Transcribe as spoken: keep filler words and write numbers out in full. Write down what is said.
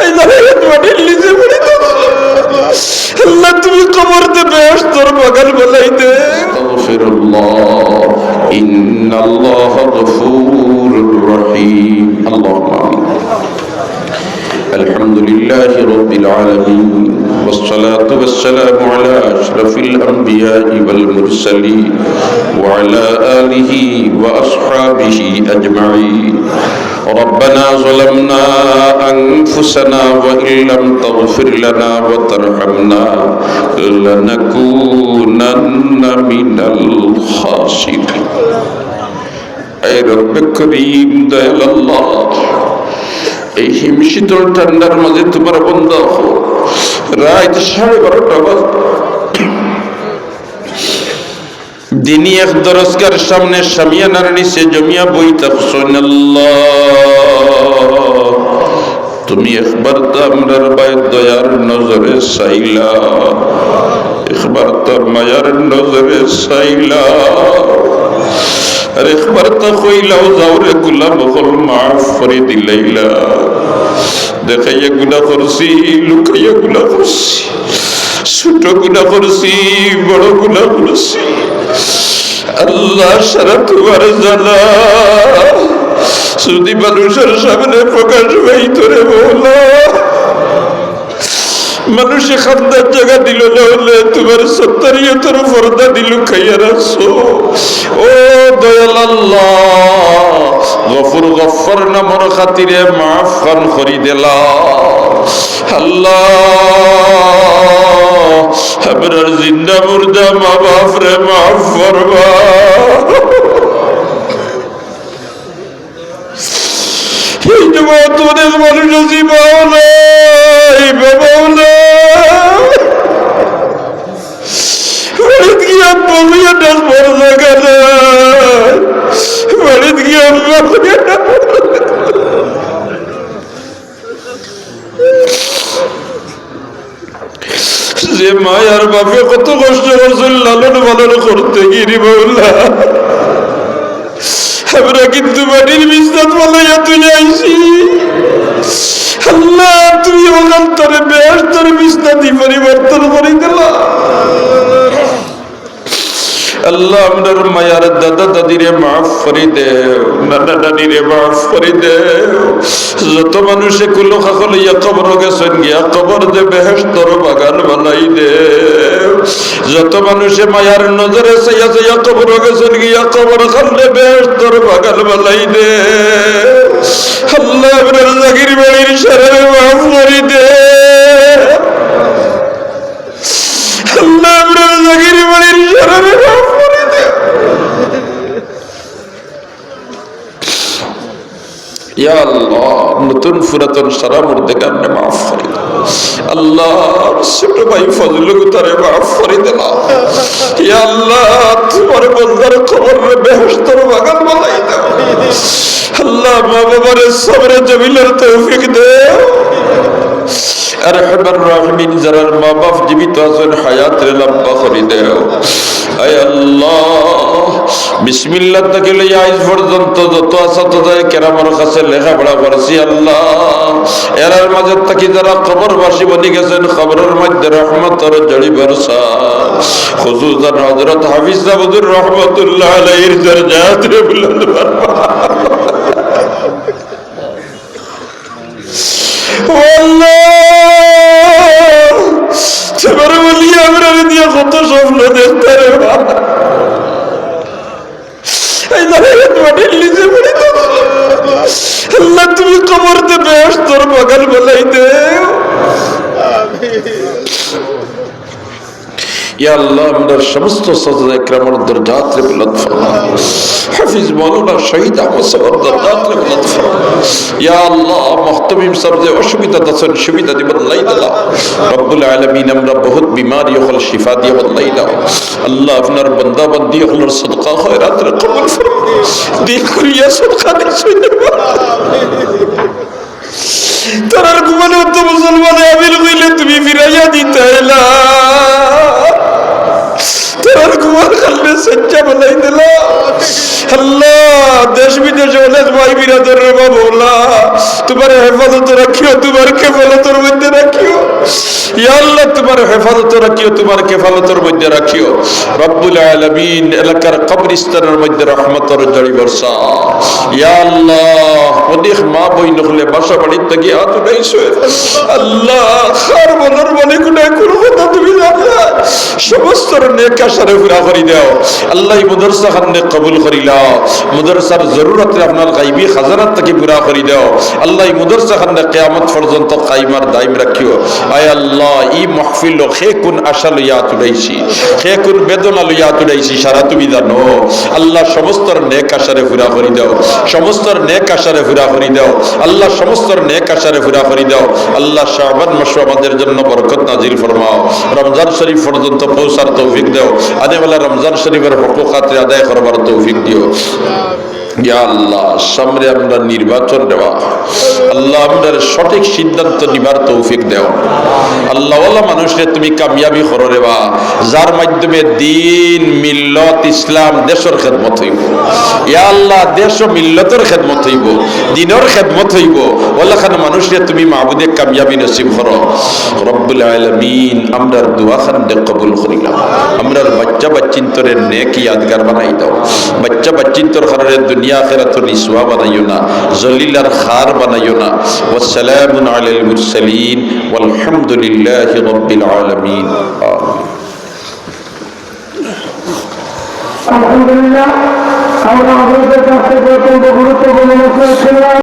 এই জায়গায় মাটির নিচে পড়ি তো। আল্লাহ, তুমি কবর দে বেহেশতর বাগান বানাই দে। أستغفر الله، إن الله غفور رحيم. اللهم آمين. الحمد لله رب العالمين، والصلاة والسلام على أشرف الأنبياء والمرسلين، وعلى آله وأصحابه أجمعين. ربنا ظلمنا أنفسنا وإن لم تغفر لنا وترحمنا لنكونن من الخاسرين. এই রব্বে করিম, দয়াল আল্লাহ, এই হিমশীতল ঠান্ডার মাঝে তোমার বন্দা অকল রাইত সাড়ে বারোটা বাজে দিনি এক দরসগার সামনে শামিয়ানার নিচে জমিয়া বই থাকছইন। আল্লাহ, তুমি একবার তো আমরার বায় দয়ার নজরে চাইলা, একবার তো মায়ার নজরে চাইলা, আর একবার তো কইলাও, যাওরে গুলাম অকল মাফ করি দিলাইলা। দেখাইয়া গুনা করছি, লুকাইয়া গুনা করছি, ছোট গুনা করছি, বড় গুনা করছি। আল্লাহ, সারা তোমার জানা যদি মানুষের সামনে প্রকাশ পাইতো রে মৌলা, মানুষে কান্দার জাগা দিল না অইলে তোমার সত্তারিয়তর পর্দা দি লুকাইয়া রাখছো। ও দয়াল আল্লাহ, গফুর গফফার নামর খাতিরে মাফ খান করি দিলা। আল্লাহ, আমরার জিন্দা মুর্দা মা বাপরে মাফ করবা। এই জমাত অনেক মানুষ আছি, মাও নাই, বাবাও নাই। বাড়িত গিয়া বলিয়া ডাকবার জাগা নাই। বাড়িত গিয়া বলিয়া ডাকবার জাগা নাই। যে মায় আর বাপে কত কষ্ট করছইন লালন পালন করতে গিরি মৌলা, আমরা কিন্তু মাটির বিছনাত ফালাইয়া তুলে আইছি। আল্লাহ, তুমি অকান্তরে বেহেশতর বিছনা দি পরিবর্তন করি দিলা। আল্লাহ, আমরার মায়ার দাদা দাদিরে মাফ করি দেও, নানা নানিরে মাফ করি দেও। যত মানুষে কুলো খাকো লইয়া কবরো গেছইন গিয়া, কবর দে বেহেশতর বাগান বানাই দেও। যত মানুষে মায়ার নজরে চাইয়া চাইয়া কবরো গেছইন গিয়া, কবর খান দে বেহেশতর বাগান বানাই দেও। আল্লাহ, আমরার জাগির বাড়ির সারারে মাফ করি দেও। আল্লাহ, আমরার জাগির বাড়ির সারারে মাফ করি দেও। ইয়া আল্লাহ, নতুন পুরাতন সারা মুর্দেগানরে মাফ করি দেও। আল্লাহ, ছোট ভাই ফজলু গুতারে মাফ করি দিলা। ইয়া আল্লাহ, তোমার বন্দার কবররে বেহেশতর বাগান বানাই দেও। আল্লাহ, মা বাবারে সবরে জমিলর তৌফিক দেও। আরহামার রাহিমিন, যারার মা বাপ জীবিত আছইন, হায়াতরে লম্বা করি দেও। আয় আল্লাহ, বিসমিল্লাহ থাকি লইয়া আইজ পর্যন্ত যত আসাতিজায়ে কেরামর কাছে লেখাপড়া করছি আল্লাহ, এরার মাঝে থাকি যারা কবরবাসী বনি গেছইন, কবরর মধ্যে রহমতর ঝড়ি বরসা। খুসুসান হযরত হাফিজ সাহেব হুজুর রহমতুল্লাহ আলাইহির দরজাতরে বুলন্দ ফরমা। ও আল্লাহ, তোমার ওলি আমরারে দিয়া কত স্বপ্ন দেখতা রে বা। এই জায়গায় মাটির নিচে পড়ি তো। আল্লাহ, তুমি কবর দে বেহেশতর বাগান বানাই দেও। ইয়া আল্লাহ, আমরার সমস্ত উস্তাদ একরামর দরজাতরে বুলন্দ ফরমা। হাফিজ মাওলানা শহীদ আহমদ সাহেবর দরজাতরে বুলন্দ ফরমা। ইয়া আল্লাহ, মুহতামিম সাহেব যে অসুবিধাত আছইন, সুবিধা দি বদলাই দিলা। রব্বুল আলামিন, আমরা বহুত বিমারি অকল শিফা দিয়া বদলাই দাও। আল্লাহ, আপনার বান্দা বান্দি অকলর সদকা খয়রাতরে কবুল ফরমা। দিল খুলিয়া সদকা দিছইন। তারার ঘুমানো তো মুসলমানে আমিন কইলে তুমি ফিরাইয়া দিতায় না। তারার ঘুমার কারণে সজ্জা বানাই দিলা। আল্লাহ, দেশ বিদেশে অনেক ভাই বিরাদর রে বাবা, আল্লাহ, তোমার হেফাজত রাখিও, তোমার খেফাজত হেফাজতো রাখিও, তুমার খেফাজতর মধ্যে রাখিও। রব্বুল আলামিন, এলাকার কবরস্থানর মধ্যে রহমতর ঝড়ি বর্ষা। ইয়া আল্লাহ, অনেক মা বইন অকলে বাসা বাড়ির থাকি আত উঠাইছে। আল্লাহ, কার মনর মাঝে কুনু কথা তুমি জানো না। সমস্তর নেক আশারে পুরা করি দেও। আল্লাহ, ই মাদ্রাসা খানরে কবুল করিলাও। মাদ্রাসার জরুরতরে আপনার গাইবি খাজানার থাকি পুরা করি দেও। আল্লাহ, ই মাদ্রাসা খানরে কিয়ামত পর্যন্ত কায়েম আর দায়েম রাখিও। আয় আল্লাহ, ই মাহফিলো কে কুন আশা লইয়া আত উঠাইছি, কে কুন বেদনা লইয়া আত উঠাইছি, সারা তুমি জানো। আল্লাহ, সমস্তর নেক আশারে পুরা করি দেও, সমস্তর নেক আশারে পুরা করি দেও। আল্লাহ, সমস্তর নেক আশারে পুরা করি দেও। আল্লাহ, শাবান মাসো আমাদের জন্য বরকত নাজিল ফরমাও, রমজান শরীফ পর্যন্ত পৌঁছার তৌফিক দেও। আনেওয়ালা রমজান শরীফর হকুক আদায় করবার তৌফিক দিও। ইয়া আল্লাহ, সামনে আমরা নির্বাচন দেওয়া, আল্লাহ, আমরারে সঠিক সিদ্ধান্ত নিবার তৌফিক দেও। আল্লাহ, ওলা মানুষরে তুমি কামিয়াবি করো রে বা, যার মাধ্যমে দিন, মিল্লত, ইসলাম, দেশর খেদমত অইবো। ইয়া আল্লাহ, দেশ ও মিল্লতর খেদমত অইবো, দিনর খেদমত অইবো। ওলা খান মানুষরে তুমি মাবুদে কামিয়াবি নসিব করো। রব্বুল আলামিন, আমরার দোয়া খানরে কবুল করিলাও। আমরার বাচ্চা বাচ্চিন্তরে নেক ইয়াদগার বানাই দেও। বাচ্চা বাচ্চিন্তর কারণে দুনিয়া আখিরাত রিসওয়া বানাইও না, জলিল আর খার বানাইও না। ওয়াসসালামুন আলাল মুরসালিন, ওয়ালহামদুলিল্লাহি রাব্বিল আলামিন। আমিন। আলহামদুলিল্লাহ, আমরা হযরতের কাছ থেকে অত্যন্ত গুরুত্বপূর্ণ মসলা শুনলাম।